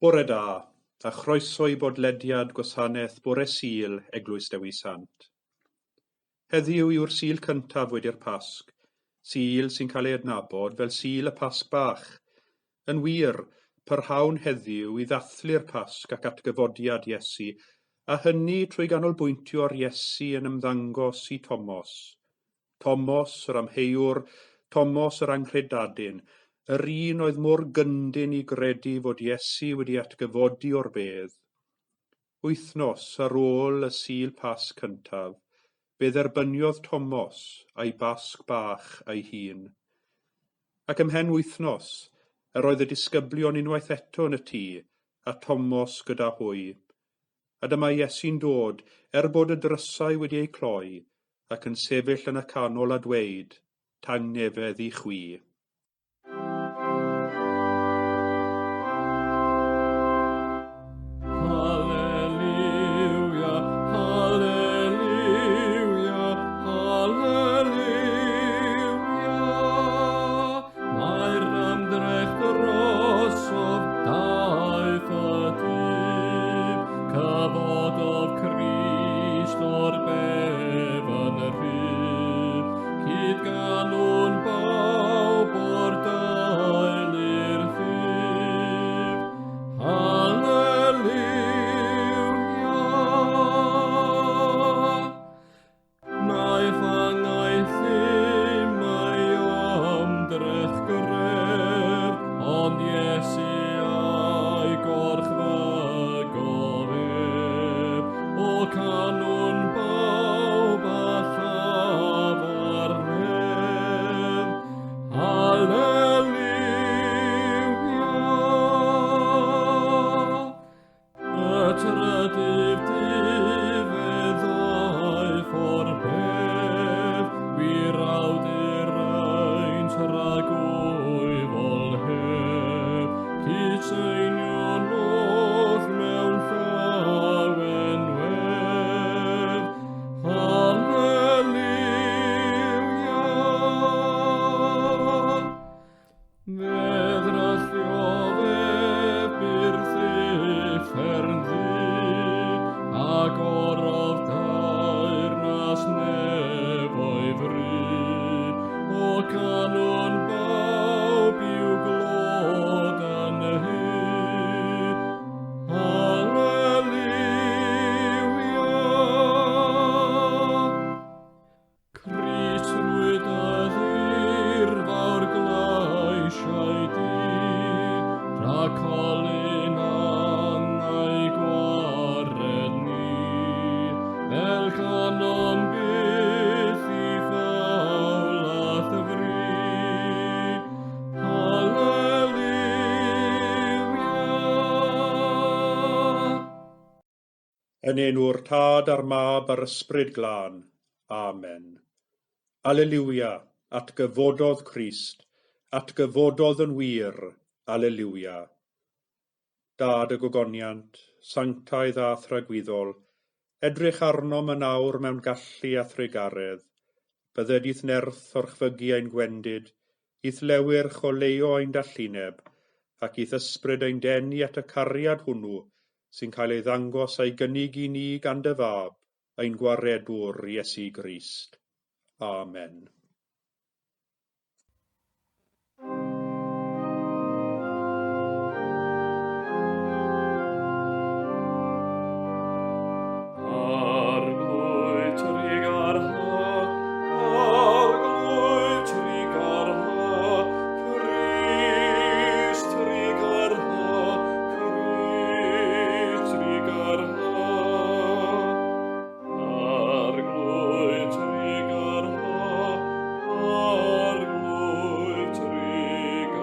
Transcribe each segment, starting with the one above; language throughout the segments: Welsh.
Bore da, a chroeso i bodlediad gwasanaeth bore Sul Eglwys Dewi Sant. Heddiw yw'r Sul cyntaf wedi'r Pasg, Sul sy'n cael ei adnabod fel Sul y Pasg Bach. Yn wir, parhawn heddiw i ddathlu'r Pasg ac atgyfodiad Iesu, a hynny trwy ganolbwyntio ar Iesu yn ymddangos i Tomos. Tomos yr amheuwr, Tomos yr anghredadun, yr un oedd mor gyndyn i gredu fod Iesu wedi atgyfodi o'r bedd. Wythnos ar ôl y Sul Pasg cyntaf, fe dderbyniodd Tomos a'i Basg bach ei hun. Ac ymhen wythnos, yr oedd y disgyblion unwaith eto yn y tŷ, a Tomos gyda hwy. A dyma Iesu'n dod, er bod y drysau wedi eu cloi, ac yn sefyll yn y canol a dweud, "Tangnefedd i chwi." Hallelujah, hallelujah, hallelujah. Mae'r ymdrech drosodd daeth y dydd. Cyfododd Crist o'r bedd yn rhydd. Cyd-ganwn bawb o'r dail i'r ffydd. Hallelujah. Naeth angau ddim ei ymdrech gref, ond Iesu a'i gorchfygodd ef. O canwn bawb a llafar nef. Hallelujah. Y trydydd dydd fe ddaeth o'r bedd, wir awdur ein tragwyddol hedd. Cytseinion oll mewn llawen wedd. Hallelujah. Fe ddrylliodd ef byrth uffern ddu, agorodd deyrnas nef o'i fri. O canwn bawb i'w glod yn hy. Hallelujah. Crist rwyd y ddirfawr gleisiau di, rhag colyn angau gwared ni, fel canon byth i ffawl a thyfru. Hallelujah. Yn enw'r Tad a'r Mab a'r Ysbryd Glân. Amen. Aleliwia, atgyfododd Crist, atgyfododd yn wir, aleliwia. Dad y gogoniant, sanctaidd a thragwyddol, edrych arnom yn awr mewn gallu a thrugaredd. Bydded i'th nerth orchfygu ein gwendid, i'th lewyrch oleuo ein dallineb, ac i'th ysbryd ein denu at y cariad hwnnw sy'n cael ei ddangos a'i gynnig i ni gan dy Fab, ein Gwaredwr Iesu Grist. Amen. Arglwydd trugarha, Arglwydd trugarha, Crist trugarha, Crist trugarha. Arglwydd trugarha, Arglwydd trugarha.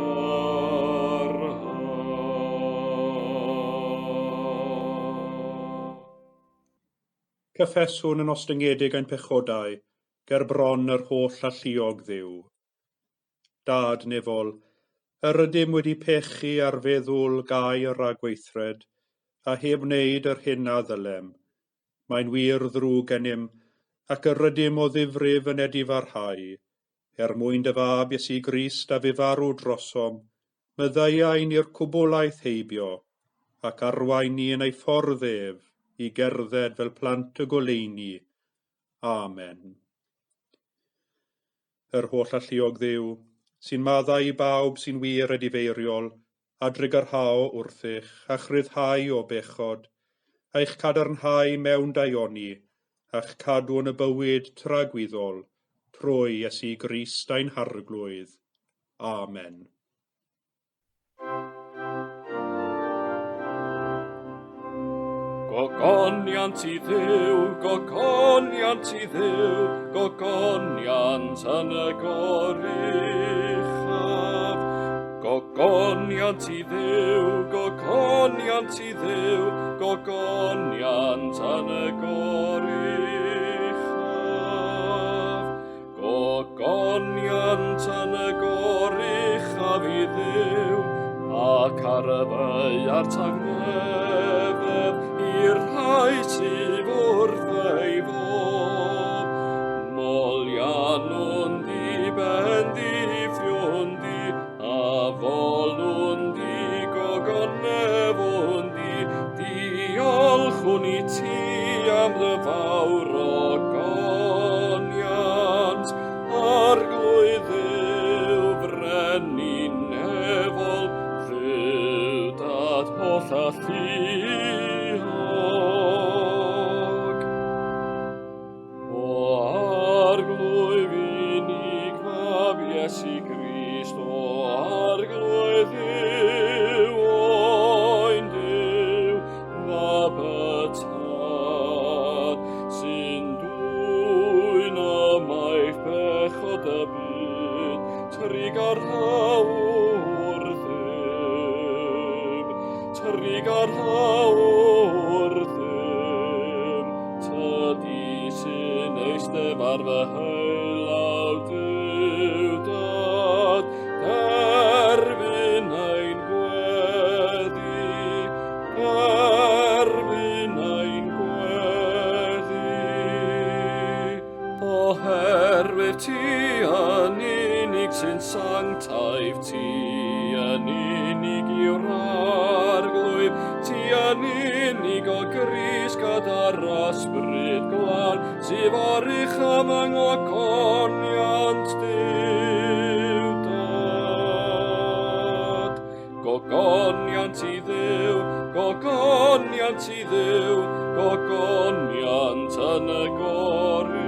Cyffeswn yn ostyngedig ein pechodau, ger bron yr holl alluog Dduw. Dad nefol, yr ydym wedi pechu ar feddwl, gair a gweithred, a heb wneud yr hyn a ddylem. Mae'n wir ddrwg gennym, ac yr ydym o ddifrif yn edifarhau. Er mwyn dy Fab Iesu Grist a fu farw drosom, maddeuai ni'r cwbl aeth heibio. ac arwain ni yn ei ffordd ef i gerdded fel plant y goleuni. Amen. Yr holl alluog Dduw, sy'n maddau i bawb sy'n wir edifeiriol, a drugarhao wrthych, a'ch rhyddhau o bechod, a'ch cadarnhau mewn daioni, a'ch cadw yn y bywyd tragwyddol, trwy Iesu Grist ein Harglwydd. Amen. Gogoniant i Dduw, gogoniant i Dduw, gogoniant yn y goruchaf. Gogoniant i Dduw, gogoniant i Dduw, gogoniant yn y goruchaf. Gogoniant yn y goruchaf i Dduw, ac ar y ddaear tangnefedd i'r rhai sydd wrth ei fodd. Moliannwn di, bendithiwn di, a folwn di, gogonefwn di, diolchwn i ti am dy fawr ogoniant, Arglwydd Dduw, frenin nefol, Dduw dad holl alluog. O Arglwydd unig fab Iesu Grist, o Arglwydd Dduw, oen Duw, fab y Tad, sy'n dwyn ymaith bechod y byd, trugarhau wrthym, trugarhau wrthym, tydi sy'n eistedd ar fy heulaw Duw Dad, derbyn ein gweddi, derbyn ein gweddi. Oherwydd ti yn unig sy'n sanctaidd, ti yn unig yw'r Arglwydd, ti yn unig o Grist gyda'r Ysbryd Glân, sydd oruchaf yng ngogoniant Duw Dad. Gogoniant i Dduw, gogoniant i Dduw, gogoniant yn y goruchaf.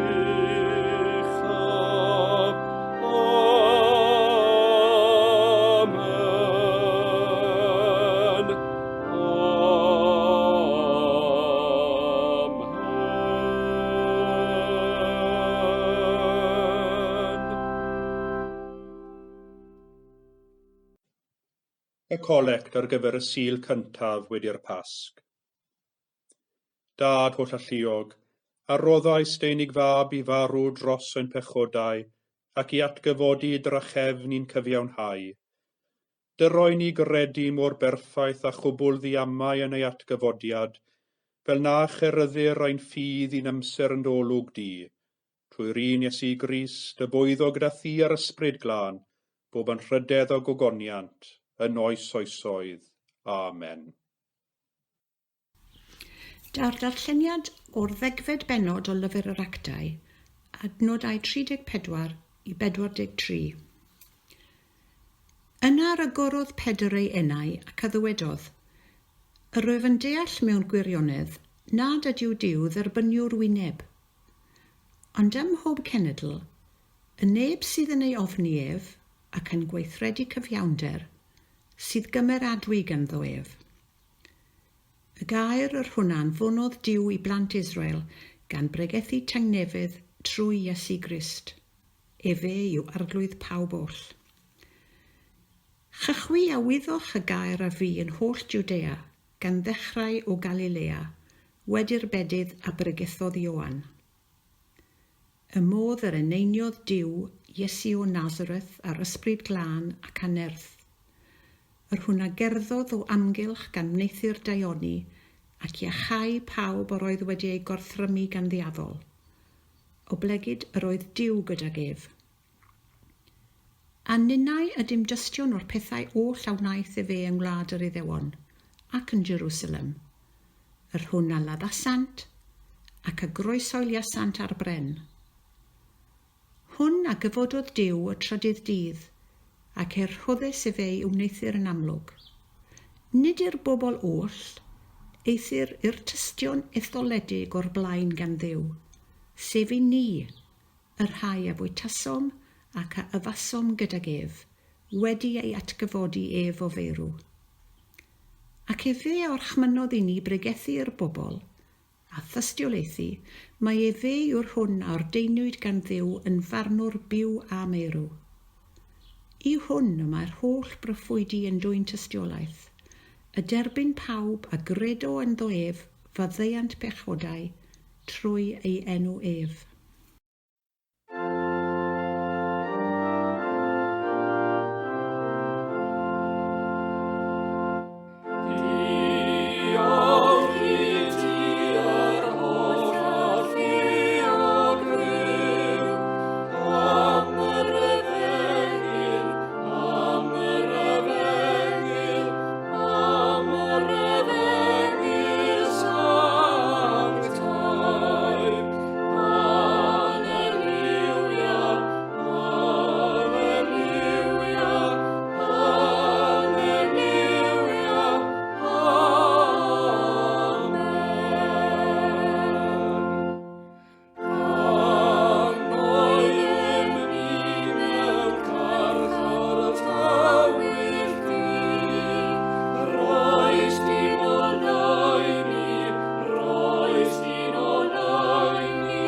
Amen. Amen. Y colect ar gyfer y Sul cyntaf wedi'r Pasg. Dad holl alluog, a roddais dy unig fab i farw dros ein pechodau ac i atgyfodi drachefn i'n cyfiawnhau. Dyroi ni gredu mor berffaith a chwbl ddiamau yn ei atgyfodiad, fel na cheryddir ein ffydd i'n amser yn dy olwg di, trwy'r un Iesu Grist, y bwyddo gyda thi a'r Ysbryd Glân, bob anrhydedd a gogoniant, yn oes oesoedd. Amen. Daw'r darlleniad o'r ddegfed bennod o Lyfr yr Actau, adnodau 34 i 43. Yna yr agorodd Pedr ei enau ac a ddywedodd, Yr wyf yn deall mewn gwirionedd nad ydyw Duw dderbyniwr wyneb. Ond ym mhob cenedl, y neb sydd yn ei ofni ef ac yn gweithredu cyfiawnder, sydd gymeradwy ganddo ef. Y gair yr hwn a anfonodd Duw i blant Israel gan bregethu tangnefedd trwy Iesu Grist. Efe yw Arglwydd pawb oll. Chychwi a wyddoch y gair a fu yn holl Jwdea, gan ddechrau o Galilea, wedi'r bedydd a bregethodd Ioan. Y modd yr eneiniodd Duw Iesu o Nazareth â'r Ysbryd Glân ac â nerth, yr hwn a gerddodd o amgylch gan wneuthur daioni ac iachau pawb yr oedd wedi eu gorthrymu gan ddiafol, oblegid yr oedd Duw gydag ef. A ninnau ydym dystion o'r pethau oll a wnaeth efe yng ngwlad yr Iddewon, ac yn Jerusalem, yr hwn a laddasant, ac a groeshoeliasant ar bren. Hwn a gyfododd Duw y trydydd dydd, ac er rhoddes efe ei wneuthur yn amlwg. Nid i'r bobl oll, eithr i'r tystion etholedig o'r blaen gan Dduw, sef i ni, y rhai a fwytasom ac a yfasom gydag ef, wedi ei atgyfodi ef o feirw. Ac efe a orchmynnodd i ni bregethu i'r bobl, a thystiolaethu, mai efe yw'r hwn a ordeiniwyd gan Dduw yn farnwr byw a meirw. I hwn y mae'r holl broffwydi yn dwyn tystiolaeth, y derbyn pawb a gredo ynddo ef faddeuant pechodau trwy ei enw ef. Diolch i ti yr holl alluog Dduw, am yr efengyl, am yr efengyl, am yr efengyl sanctaidd. Alleluia, Alleluia, Alleluia, Amen. Pan oeddem ni mewn carchar tywyll du, roes di oleuni, roes di oleuni,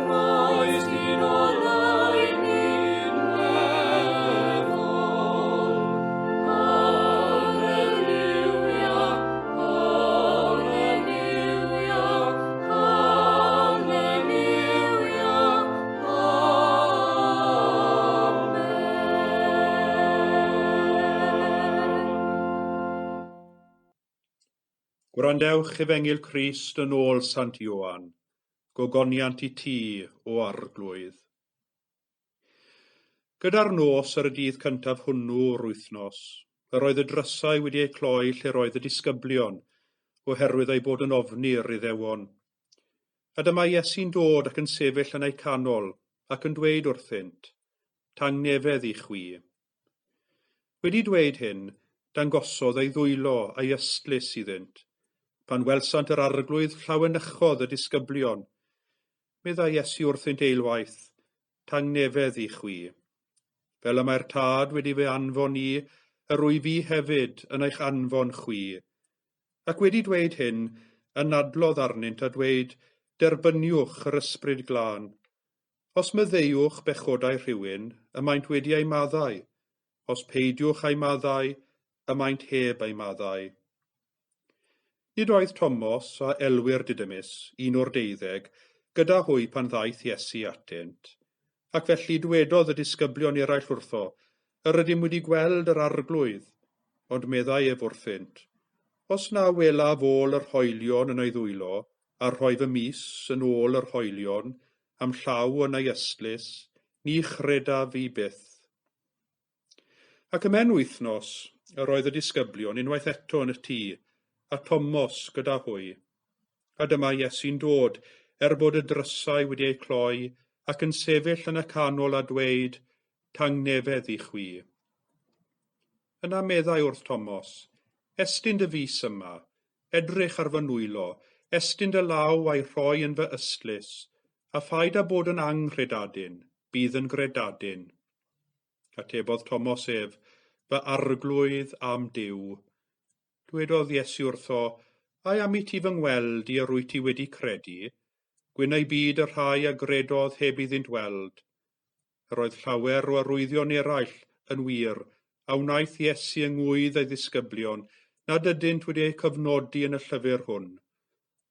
roes di oleuni nefol. Alleluia, Alleluia, Alleluia, Amen. Gwrandewch Efengyl Crist yn ôl Sant Ioan, gogoniant i ti, o Arglwydd. Gyda'r nos ar y dydd cyntaf hwnnw o'r wythnos, yr oedd y drysau wedi eu cloi lle'r oedd y disgyblion, oherwydd eu bod yn ofni'r Iddewon. A dyma Iesu'n dod ac yn sefyll yn eu canol, ac yn dweud wrthynt, Tangnefedd i chwi. Wedi dweud hyn, dangosodd ei ddwylo a'i ystlys iddynt. Pan welsant yr Arglwydd llawenychodd y disgyblion. Meddai Iesu wrthynt eilwaith, Tangnefedd i chwi. Fel y mae'r Tad wedi fy anfon i, yr wyf fi hefyd yn eich anfon chwi. Ac wedi dweud hyn, anadlodd arnynt a dweud, Derbyniwch yr Ysbryd Glân. Os maddeuwch bechodau rhywun, y maent wedi eu maddau. Os peidiwch a'u maddau, y maent heb eu maddau. Nid oedd Tomos, a elwir Didymus, un o'r deuddeg, gyda hwy pan ddaeth Iesu atynt. Ac felly dwedodd y disgyblion eraill wrtho, Yr ydym wedi gweld yr Arglwydd. Ond meddai ef wrthynt, Os na welaf ôl yr hoelion yn ei ddwylo, a rhoi fy mys yn ôl yr hoelion, a'm llaw yn ei ystlys, ni chredaf fi byth. Ac ymhen wythnos, yr oedd y disgyblion unwaith eto yn y tŷ, a Tomos gyda hwy. A dyma Iesu'n dod, er bod y drysau wedi eu cloi, ac yn sefyll yn y canol a dweud, Tangnefedd i chwi. Yna meddai wrth Tomos, Estyn dy fys yma, edrych ar fy nwylo, estyn dy law a'i rhoi yn fy ystlys, a phaid â bod yn anghredadun, bydd yn gredadun. Atebodd Tomos ef, Fy Arglwydd a'm Duw. Dwedodd Iesu wrtho, Ai am i ti fy ngweld i yr wyt ti wedi credu? Gwyn eu byd y rhai a gredodd heb iddynt weld. Yr oedd llawer o arwyddion eraill, yn wir, a wnaeth Iesu yng ngŵydd ei ddisgyblion, nad ydynt wedi eu cofnodi yn y llyfr hwn.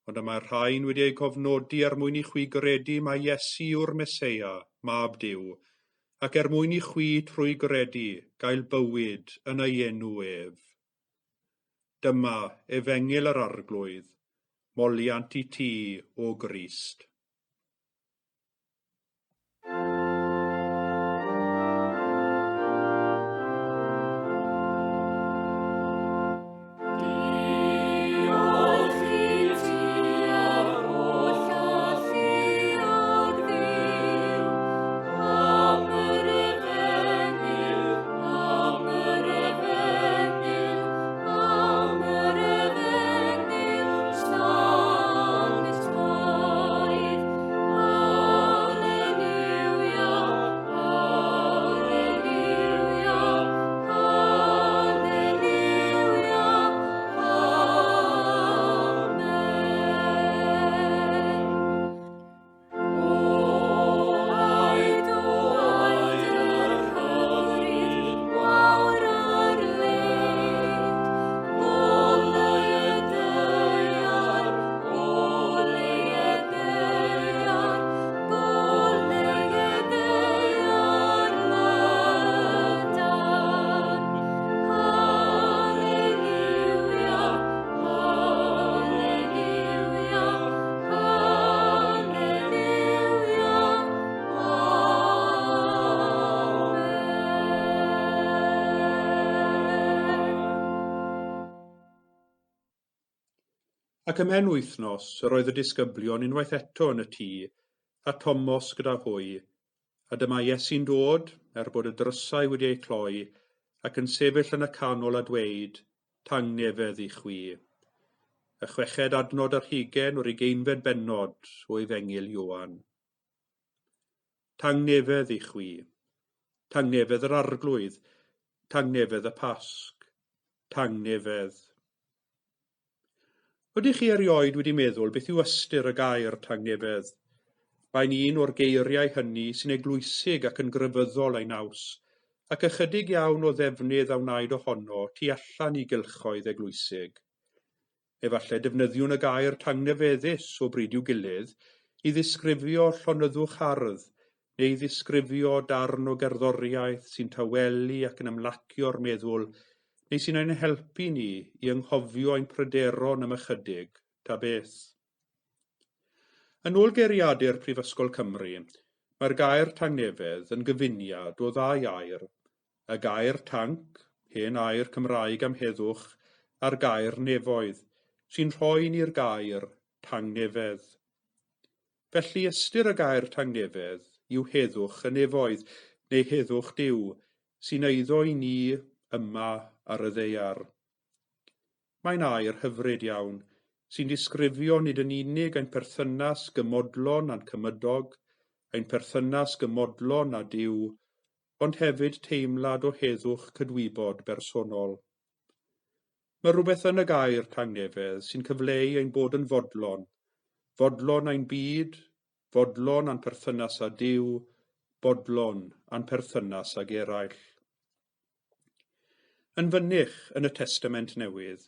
Ond y mae'r rhain wedi eu cofnodi er mwyn i chwi gredu mai Iesu yw'r Meseia, Mab Duw, ac er mwyn i chwi trwy gredu gael bywyd yn ei enw ef. Dyma Efengyl yr Arglwydd, moliant i ti, o Grist. Ac ymhen wythnos yr oedd y disgyblion unwaith eto yn y tŷ, a Tomos gyda hwy, a dyma Iesu'n dod, er bod y drysau wedi eu cloi, ac yn sefyll yn y canol a dweud, Tangnefedd i chwi. Y chweched adnod ar hugain o'r ugeinfed bennod o Efengyl Ioan. Tangnefedd i chwi. Tangnefedd yr Arglwydd. Tangnefedd y Pasg. Tangnefedd. Ydych chi erioed wedi meddwl beth yw ystyr y gair tangnefedd? Mae'n un o'r geiriau hynny sy'n eglwysig ac yn grefyddol ei naws, ac ychydig iawn o ddefnydd a wnaed ohono tu allan i gylchoedd eglwysig. Efallai defnyddiwn y gair tangnefeddus o bryd i'w gilydd i ddisgrifio llonyddwch hardd neu i ddisgrifio darn o gerddoriaeth sy'n tawelu ac yn ymlacio'r meddwl neu sy'n ein helpu ni i anghofio ein pryderon am ychydig, ta beth. Yn ôl geiriadur Prifysgol Cymru, mae'r gair tangnefedd yn gyfuniad o ddau air, y gair tanc, hen air Cymraeg am heddwch, a'r gair nefoedd, sy'n rhoi ni'r gair tangnefedd. Felly ystyr y gair tangnefedd yw heddwch y nefoedd, neu heddwch Duw, sy'n eiddo i ni yma ar y ddaear. Mae'n air hyfryd iawn, sy'n disgrifio nid yn unig ein perthynas gymodlon â'n cymydog, ein perthynas gymodlon â Duw, ond hefyd teimlad o heddwch cydwybod bersonol. Mae rhywbeth yn y gair tangnefedd sy'n cyfleu ein bod yn fodlon, fodlon ein byd, fodlon a'n perthynas â Duw, bodlon a'n perthynas ag eraill. Yn fynych yn y Testament Newydd,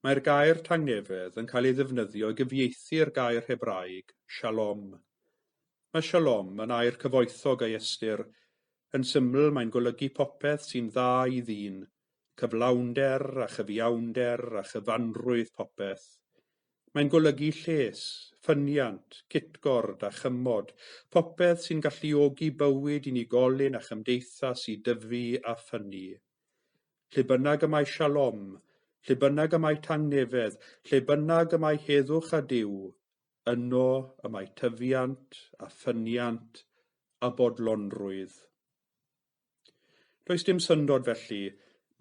mae'r gair tangnefedd yn cael ei ddefnyddio i gyfieithu'r gair Hebraeg shalom. Mae shalom yn air cyfoethog ei ystyr. Yn syml, mae'n golygu popeth sy'n dda i ddyn, cyflawnder a chyfiawnder a chyfanrwydd popeth. Mae'n golygu lles, ffyniant, cytgord a chymod, popeth sy'n galluogi bywyd unigolyn a chymdeithas i dyfu a ffynnu. Lle bynnag y mae shalom, lle bynnag y mae tangnefedd, lle bynnag y mae heddwch a Duw, yno y mae tyfiant a ffyniant a bodlonrwydd. Does dim syndod felly,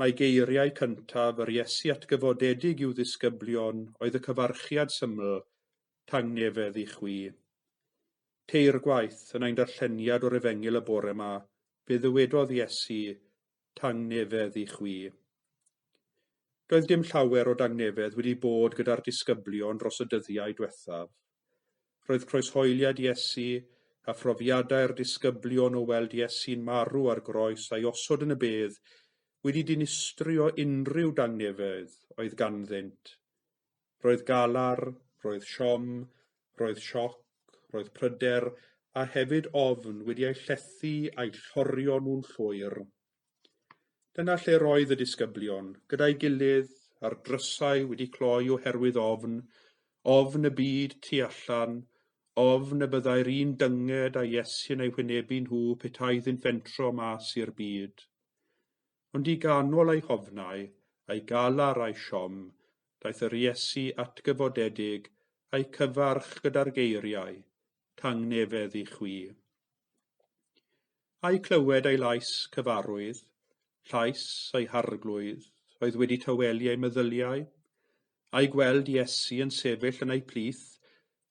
mae geiriau cyntaf yr Iesu atgyfodedig i'w ddisgyblion oedd y cyfarchiad syml, tangnefedd i chwi. Teirgwaith yn ein darlleniad o'r Efengyl y bore yma, fe ddywedodd Iesu, tangnefedd i chwi. Doedd dim llawer o dangnefedd wedi bod gyda'r disgyblion dros y dyddiau diwethaf. Roedd croeshoeliad Iesu a phrofiadau'r disgyblion o weld Iesu'n marw ar groes a'i osod yn y bedd wedi dinistrio unrhyw dangnefedd oedd ganddynt. Roedd galar, roedd siom, roedd sioc, roedd pryder a hefyd ofn wedi eu llethu a'u llorio nhw'n llwyr. Dyna lle roedd y disgyblion, gyda'i gilydd, a'r drysau wedi cloi oherwydd ofn, ofn y byd tu allan, ofn y byddai'r un dynged a Iesu yn eu hwynebu nhw petai iddynt fentro mas i'r byd. Ond i ganol eu hofnau, a'i galar a'i siom, daeth yr Iesu atgyfodedig a'i cyfarch gyda'r geiriau, tangnefedd i chwi. A'i clywed ei lais cyfarwydd, llais ei harglwydd, oedd wedi tawelu ei meddyliau, a'i gweld Iesu yn sefyll yn eu plith,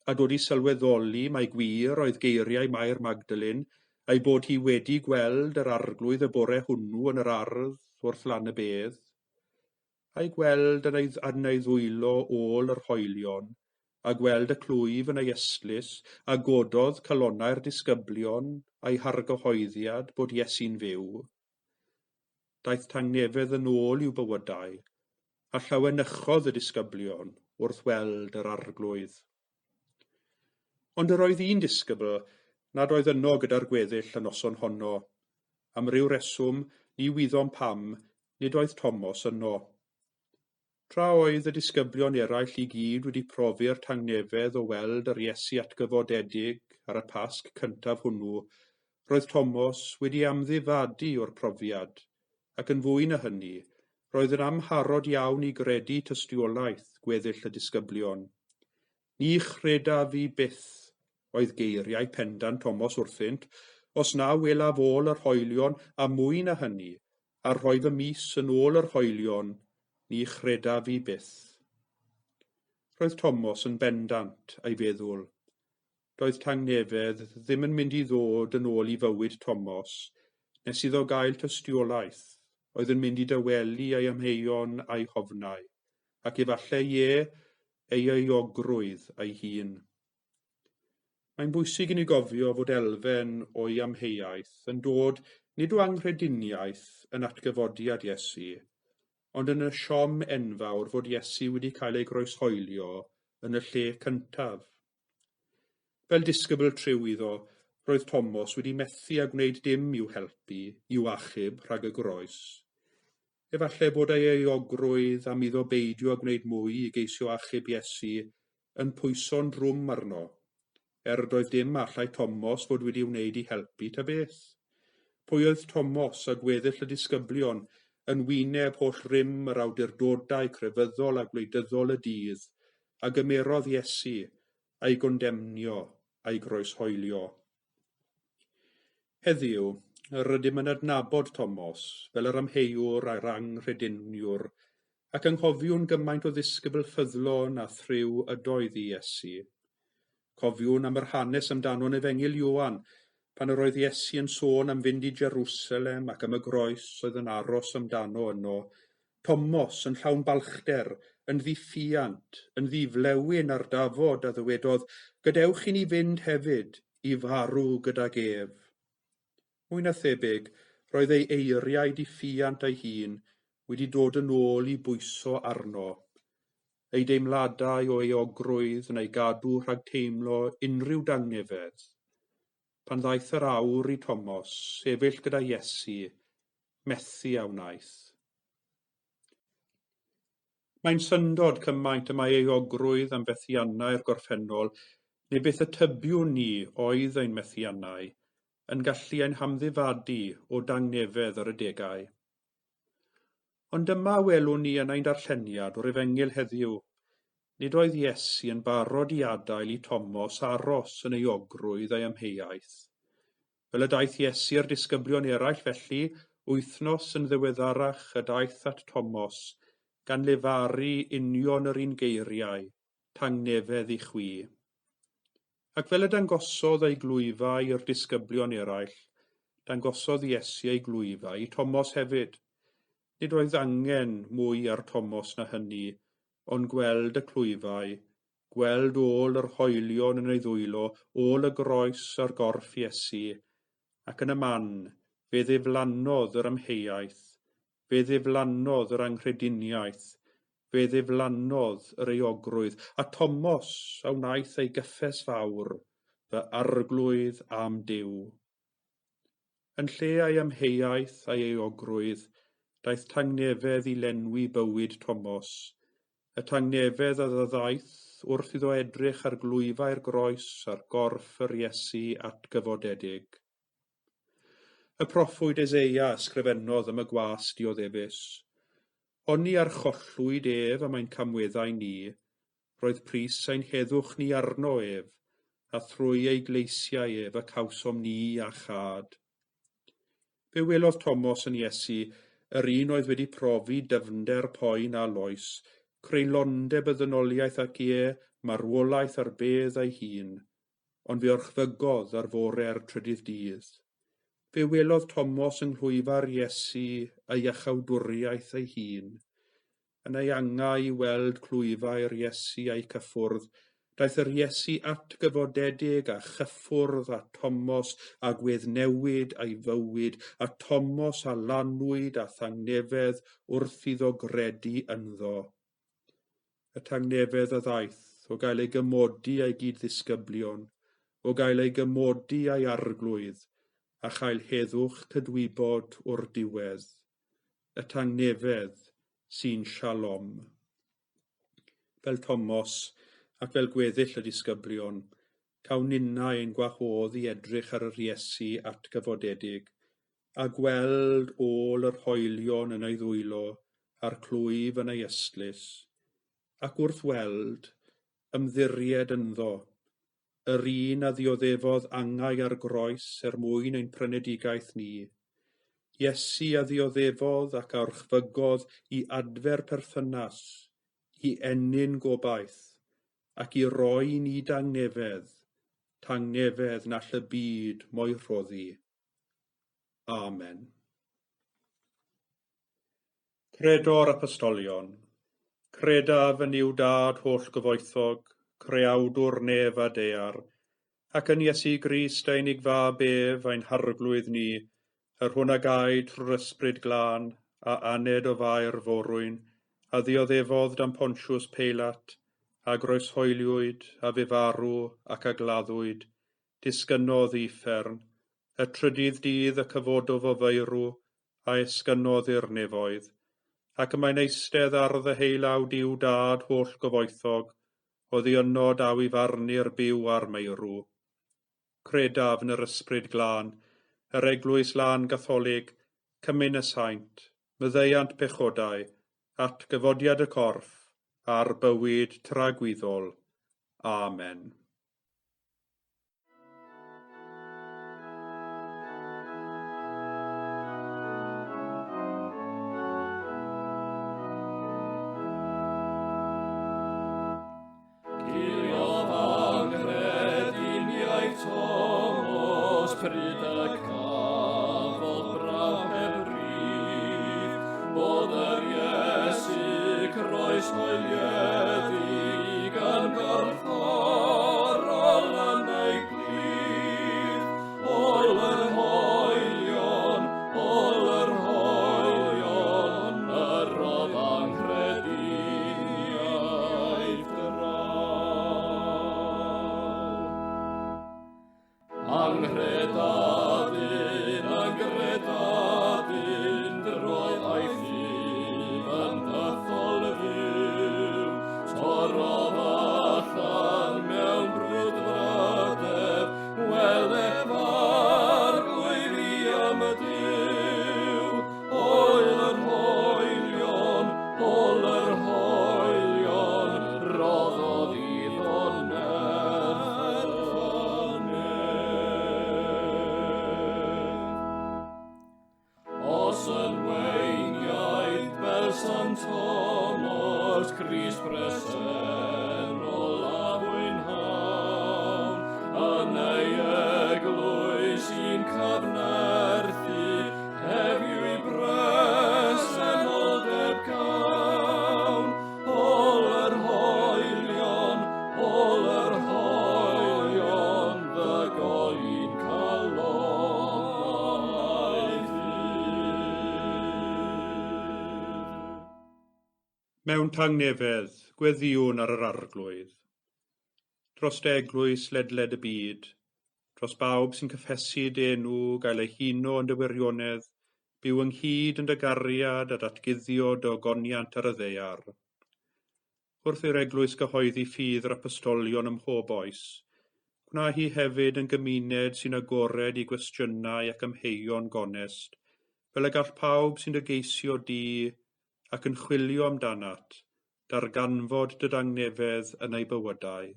a dod i sylweddoli mai gwir oedd geiriau Mair Magdalene, a'i bod hi wedi gweld yr arglwydd y bore hwnnw yn yr ardd wrth lan y bedd, a'i gweld yn ei, yn ei ddwylo ôl yr hoelion, a gweld y clwyf yn ei ystlys, a gododd calonnau'r disgyblion a'i hargyhoeddiad bod Iesu'n fyw. Daeth tangnefedd yn ôl i'w bywydau, a llawenychodd y disgyblion wrth weld yr arglwydd. Ond yr oedd un disgybl nad oedd yno gyda'r gweddill y noson honno. Am ryw reswm, ni wyddom pam, nid oedd Tomos yno. Tra oedd y disgyblion eraill i gyd wedi profi'r tangnefedd o weld yr Iesu atgyfodedig ar y Pasg cyntaf hwnnw, roedd Tomos wedi amddifadu o'r profiad, ac yn fwy na hynny, roedd yn amharod iawn i gredu tystiolaeth gweddill y disgyblion. Ni chredaf fi byth, oedd geiriau pendant Tomos wrthynt, os na welaf ôl yr hoelion, a mwy na hynny, a rhoi fy mys yn ôl yr hoelion, ni chredaf fi byth. Roedd Tomos yn bendant a'i feddwl. Doedd tangnefedd ddim yn mynd i ddod yn ôl i fywyd Tomos, nes iddo gael tystiolaeth oedd yn mynd i dawelu ei amheuon a'i hofnau, ac efallai ie, ei euogrwydd ei hun. Mae'n bwysig i ni gofio fod elfen o'i amheuaeth yn dod nid o anghrediniaeth yn atgyfodiad Iesu, ond yn y siom enfawr fod Iesu wedi cael ei groeshoelio yn y lle cyntaf. Fel disgybl triw iddo, roedd Tomos wedi methu â gwneud dim i'w helpu, i'w achub rhag y groes. Efallai bod ei euogrwydd am iddo beidio â gwneud mwy i geisio achub Iesu yn pwyso'n drwm arno, er doedd dim allai Tomos fod wedi wneud i helpu ta beth. Pwy oedd Tomos a gweddill y disgyblion yn wyneb holl rym yr awdurdodau crefyddol a gwleidyddol y dydd, a gymerodd Iesu a'i gondemnio a'i groeshoelio. Heddiw, rydym yn adnabod Tomos fel yr amheuwr a'r anghrediniwr, ac anghofiwn gymaint o ddisgybl ffyddlon a thriw ydoedd i Iesu. Cofiwn am yr hanes amdano yn Efengyl Ioan, pan yr oedd Iesu yn sôn am fynd i Jerusalem ac am y groes oedd yn aros amdano yno, Tomos yn llawn balchder, yn ddiffuant, yn ddiflewyn ar dafod a ddywedodd, gadewch i ni fynd hefyd i farw gydag ef. Mwy na thebyg, roedd ei eiriau diffuant ei hun wedi dod yn ôl i bwyso arno. Ei deimladau o euogrwydd yn ei gadw rhag teimlo unrhyw dangnefedd. Pan ddaeth yr awr i Tomos sefyll gyda Iesu, methu a wnaeth. Mae'n syndod cymaint y mae euogrwydd am fethiannau'r gorffennol, neu beth y tybiwn ni oedd ein methiannau, yn gallu ein hamddifadu o dangnefedd ar y degau. Ond dyma welwn ni yn ein darlleniad o'r Efengyl heddiw. Nid oedd Iesu yn barod i adael i Tomos aros yn euogrwydd a'i amheuaeth. Fel y daeth Iesu a'r disgyblion eraill felly, wythnos yn ddiweddarach y daeth at Tomos, gan lefaru union yr un geiriau, tangnefedd i chwi. Ac fel y dangosodd ei glwyfau i'r disgyblion eraill, dangosodd Iesu ei glwyfau i Tomos hefyd. Nid oedd angen mwy ar Tomos na hynny, ond gweld y clwyfau, gweld ôl yr hoelion yn ei ddwylo, ôl y groes ar gorff Iesu, ac yn y man, fe ddiflannodd yr amheuaeth, fe ddiflannodd yr anghrediniaeth, fe ddiflannodd yr euogrwydd, a Tomos a wnaeth ei gyffes fawr, fy arglwydd am Duw. Yn lle ei amheuaeth a'i euogrwydd, daeth tangnefedd i lenwi bywyd Tomos, y tangnefedd a ddaeth wrth iddo edrych ar glwyfau'r groes a'r gorff yr Iesu atgyfodedig. Y proffwyd Eseia ysgrifennodd am y gwas dioddefus. Oni archollwyd ef am ein camweddau ni, roedd pris ein heddwch ni arno ef, a thrwy ei gleisiau ef y cawsom ni a chad. Fe welodd Tomos yn Iesu, yr un oedd wedi profi dyfnder poen a loes, creulondeb y ddynoliaeth ac ie, marwolaeth ar bedd ei hun, ond fe orchfygodd ar fore'r trydydd dydd. Fe welodd Tomos yng nghlwyfa'r Iesu ei iachawdwriaeth ei hun. Yn ei angau i weld clwyfau'r Iesu a'i cyffwrdd, daeth yr Iesu atgyfodedig a chyffwrdd â Tomos a gweddnewid a'i fywyd, a Tomos a lanwyd a thangnefedd wrth iddo gredu ynddo. Y tangnefedd a ddaeth o gael ei gymodi a'i gyd-ddisgyblion, o gael ei gymodi a'i arglwydd, a chael heddwch cydwybod o'r diwedd, y tangnefedd sy'n shalom. Fel Tomos ac fel gweddill y disgyblion, cawn ninnau ein gwahodd i edrych ar yr Iesu atgyfodedig, a gweld ôl yr hoelion yn ei ddwylo a'r clwyf yn ei ystlys, ac wrth weld, ymddiried ynddo, yr un a ddioddefodd angau ar groes er mwyn ein prynedigaeth ni. Iesu a ddioddefodd ac a orchfygodd i adfer perthynas, i ennyn gobaith, ac i roi ni dangnefedd, tangnefedd na all y byd mo'i rhoddi. Amen. Credo'r Apostolion. Credaf yn Nuw Dad holl gyfoethog, creawdwr nef a daear, ac yn Iesu Grist ei unig fab ef ein harglwydd ni, yr hwn a gaed trwy'r ysbryd glân, a aned o Fair forwyn, a ddioddefodd dan Pontius Peilat, a groeshoeliwyd, a fu farw, ac a gladdwyd, disgynnodd i uffern, y trydydd dydd y cyfododd o feirw, a esgynnodd i'r nefoedd, ac y mae'n eistedd ar ddeheulaw Duw Dad holl gyfoethog, oddi yno daw i farnu'r byw a'r meirw. Credaf yn yr ysbryd glân, yr eglwys lân gatholig, cymun y saint, maddeuant pechodau, atgyfodiad y corff, a'r bywyd tragwyddol. Amen. Ciliodd anghrediniaeth Thomas pryd y cafodd braw heb rif, bod yr Iesu croeshoeliedig yn gorfforol yn ei glith. Ôl yr hoelion, ôl yr hoelion, yr oedd anghrediniaeth draw. Anghredadun, anghredadun, drodd a'i ffydd yn bythol fyw. Torrodd allan mewn brwdfrydedd, wele f'arglwydd i a'm Duw. Ôl yr hoelion, ôl yr hoelion, roddodd iddo nerth y nef. Os yn weiniaid fel Sant Thomas, Crist presennol a fwynhawn, yn ei eglwys i'n cyfnerthu, heddiw i bresenoldeb cawn. Ôl yr hoelion, ôl yr hoelion, ddygo i'n calonnau ffydd. Mewn tangnefedd, gweddïwn ar yr arglwydd. Dros dy eglwys ledled y byd, dros bawb sy'n cyffesu dy enw gael eu huno yn dy wirionedd, byw ynghyd yn dy gariad a datguddio dy ogoniant ar y ddaear. Wrth i'r eglwys gyhoeddi ffydd yr apostolion ym mhob oes, gwna hi hefyd yn gymuned sy'n agored i gwestiynau ac amheuon gonest, fel y gall pawb sy'n dy geisio di ac yn chwilio amdanat, darganfod dy dangnefedd yn eu bywydau.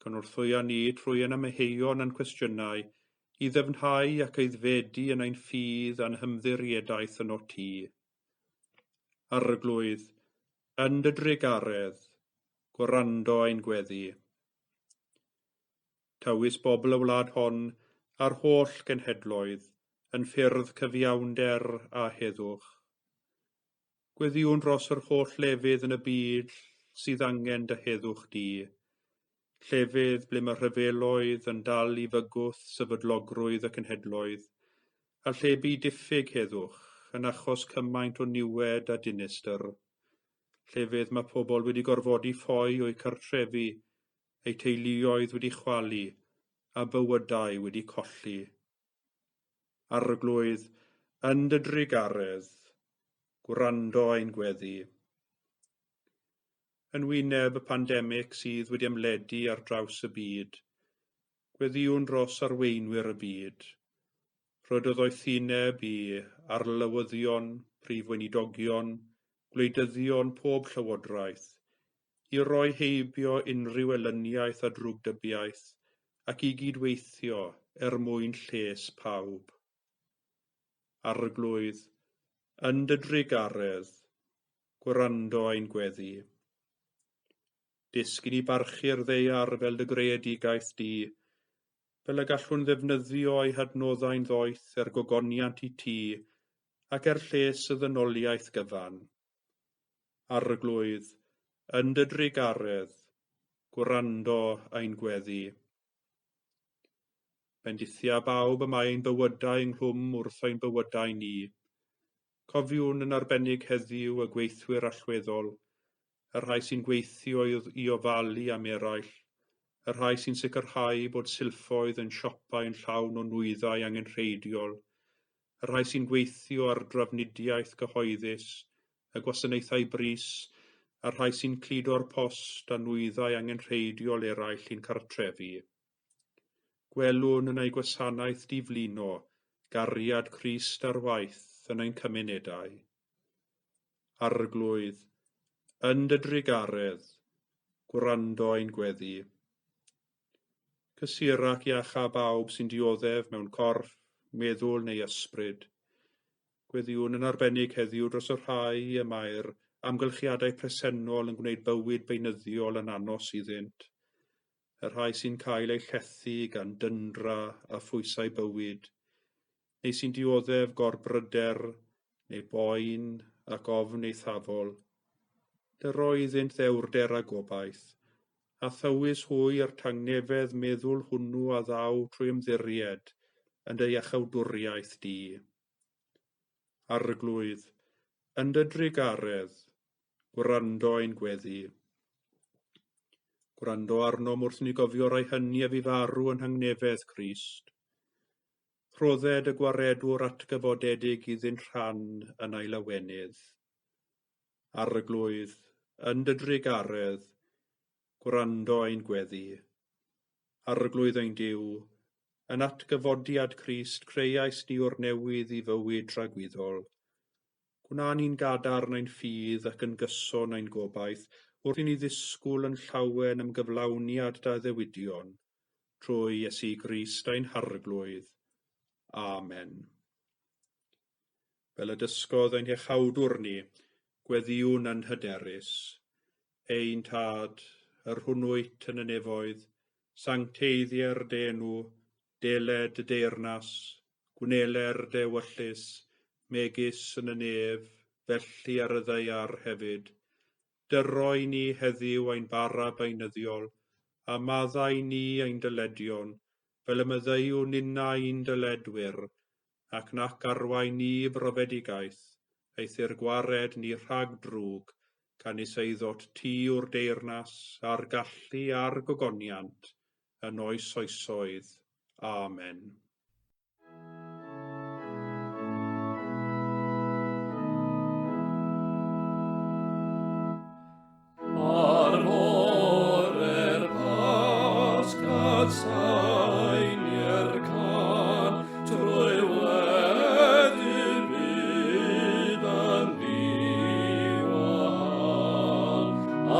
Cynorthwya ni trwy ein amheuon a'n cwestiynau i ddyfnhau ac aeddfedu yn ein ffydd a'n hymddiriedaeth ynot ti. Arglwydd, yn dy drugaredd, gwrando ein gweddi. Tywys bobl y wlad hon a'r holl genhedloedd yn ffyrdd cyfiawnder a heddwch. Gweddïwn dros yr holl lefydd yn y byd sydd angen dy heddwch di. Llefydd ble mae rhyfeloedd yn dal i fygwth sefydlogrwydd y cenhedloedd, a lle bu diffyg heddwch yn achos cymaint o niwed a dinistr. Llefydd mae pobl wedi gorfodi ffoi o'u cartrefi, eu teuluoedd wedi chwalu, a bywydau wedi colli. Arglwydd, yn dy drugaredd, gwrando ein gweddi. Yn wyneb y pandemig sydd wedi ymledu ar draws y byd, gweddïwn dros arweinwyr y byd. Rho dy ddoethineb i arlywyddion, prif weinidogion, gwleidyddion pob llywodraeth, i roi heibio unrhyw elyniaeth a drwgdybiaeth, ac i gydweithio er mwyn lles pawb. Arglwydd, yn dy drugaredd, gwrando ein gweddi. Dysg i ni barchu'r ddaear fel dy greadigaeth di, fel y gallwn ddefnyddio ei hadnoddau'n ddoeth er gogoniant i ti ac er lles y ddynoliaeth gyfan. Arglwydd, yn dy drugaredd, gwrando ein gweddi. Bendithia bawb y mae ein bywydau ynghlwm wrth ein bywydau ni. Cofiwn yn arbennig heddiw y gweithwyr allweddol, y rhai sy'n gweithio i ofalu am eraill, y rhai sy'n sicrhau bod silffoedd yn siopau yn llawn o nwyddau angenrheidiol, y rhai sy'n gweithio ar drafnidiaeth gyhoeddus, y gwasanaethau brys, a'r rhai sy'n cludo'r post a nwyddau angenrheidiol eraill i'n cartrefi. Gwelwn yn eu gwasanaeth diflino gariad Crist ar waith yn ein cymunedau. Arglwydd, yn dy drugaredd, gwrando ein gweddi. Cysura ac iacha bawb sy'n dioddef mewn corff, meddwl neu ysbryd. Gweddïwn yn arbennig heddiw dros y rhai y mae'r amgylchiadau presennol yn gwneud bywyd beunyddiol yn anos iddynt, y rhai sy'n cael eu llethu gan dyndra a phwysau bywyd, neu sy'n dioddef gorbryder neu boen ac ofn eithafol. Dyro iddynt ddewrder a gobaith, a thywys hwy i'r tangnefedd meddwl hwnnw a ddaw trwy ymddiried yn dy iachawdwriaeth di. Arglwydd, yn dy drugaredd, gwrando ein gweddi. Gwrando arnom wrth ni gofio rai hynny a fu farw yn nhangnefedd Crist. Rhodded y gwaredwr atgyfodedig iddynt rhan yn ei lawenydd. Arglwydd, yn dy drugaredd, gwrando ein gweddi. Arglwydd ein Duw, yn atgyfodiad Crist creuais ni o'r newydd i fywyd tragwyddol. Gwna ni'n gadarn ein ffydd ac yn gyson ein gobaith wrth i ni ddisgwyl yn llawen am gyflawniad dy addewidion, trwy Iesu Grist ein Harglwydd. Amen. Fel y dysgodd ein Hiachawdwr ni, gweddïwn yn hyderus. Ein Tad, yr hwn wyt yn y nefoedd, sancteiddier dy enw, deled dy deyrnas, gwneler dy ewyllys, megis yn y nef, felly ar y ddaear hefyd. Dyro i ni heddiw ein bara beunyddiol, a maddau ni ein dyledion, fel y maddeuwn ninnau i'n dyledwyr, ac nac arwain ni i brofedigaeth, eithr gwared ni rhag drwg, canys eiddot ti yw'r deyrnas, a'r gallu a'r gogoniant, yn oes oesoedd. Amen. Ar fore'r Pasg adsain i'r cân, trwy wledd y byd yn ddiwahân.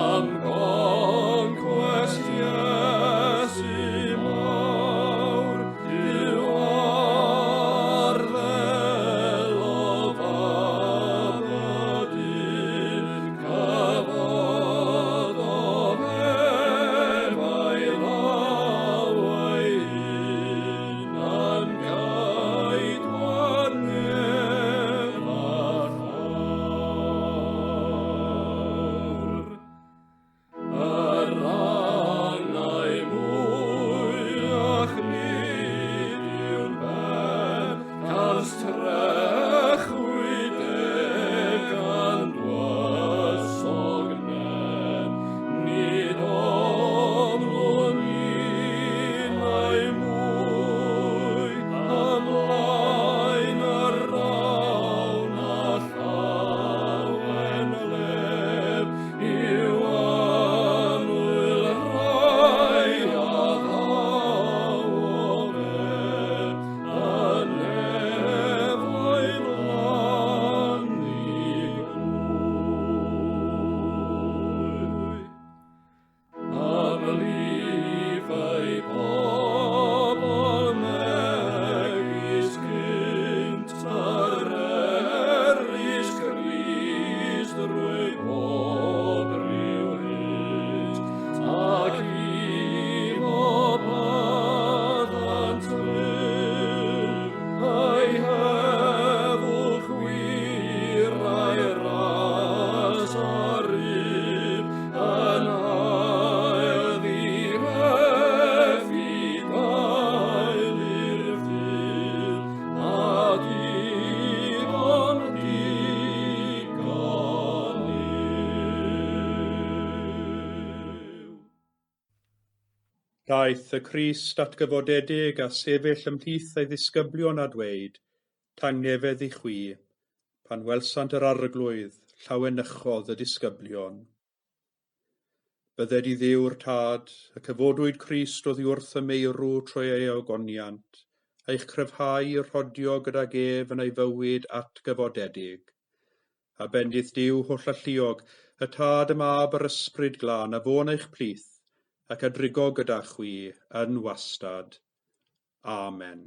Am goncwest Iesu mawr, Duw Daeth y Crist atgyfodedig a sefyll ymhlith ei ddisgyblion a dweud, "Tangnefedd i chwi." Pan welsant yr Arglwydd, llawenychodd y disgyblion. Bydded i Dduw'r Tad, y cyfodwyd Crist oddi wrth y meirw trwy ei ogoniant, eich cryfhau i rhodio gydag ef yn ei fywyd atgyfodedig. A bendith Duw hollalluog, y Tad, y Mab a'r Ysbryd Glân, a fo yn eich plith, ac a drigo gyda chwi yn wastad. Amen.